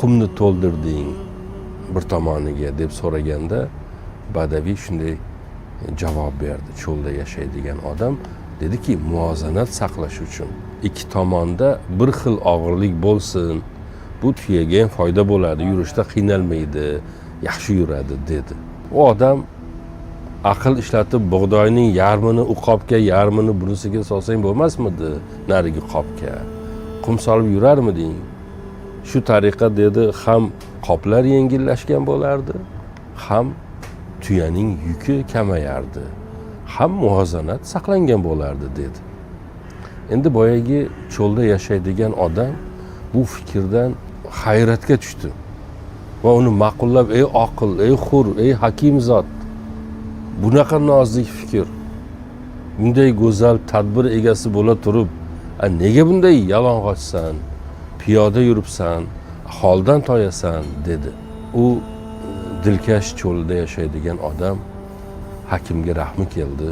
Qumni to'ldirding bir tomoniga deb so'raganda, badaviy shunday javob berdi. Cho'lda yashaydigan odam dediki, muvozanat saqlash uchun ikki tomonda bir xil og'irlik bo'lsin, bu tuyaga ham foyda bo'ladi, yurishda qiynalmaydi, yaxshi yuradi dedi. U odam aql ishlatib, bug'doyning yarmini u qopga, yarmini bunisiga solsang bo'lmasmidi, narigi qopga qum solib yurarmiding? Shu tariqa, dedi, ham qoplar yengillashgan bo'lardi, ham tuyaning yuki kamayardi, ham muvozanat saqlangan bo'lardi dedi. Endi boyagi cho'lda yashaydigan odam bu fikrdan hayratga tushdi va uni ma'qullab, ey oqil, ey hur, ey hakim zot, bunaqa nozik fikr, bunday go'zal tadbir egasi bo'la turib, nega bunday yalang'ochsan, piyoda yuribsan, holdan toyasan dedi. U dilkash cho'lda yashaydigan odam hakimga rahmi keldi.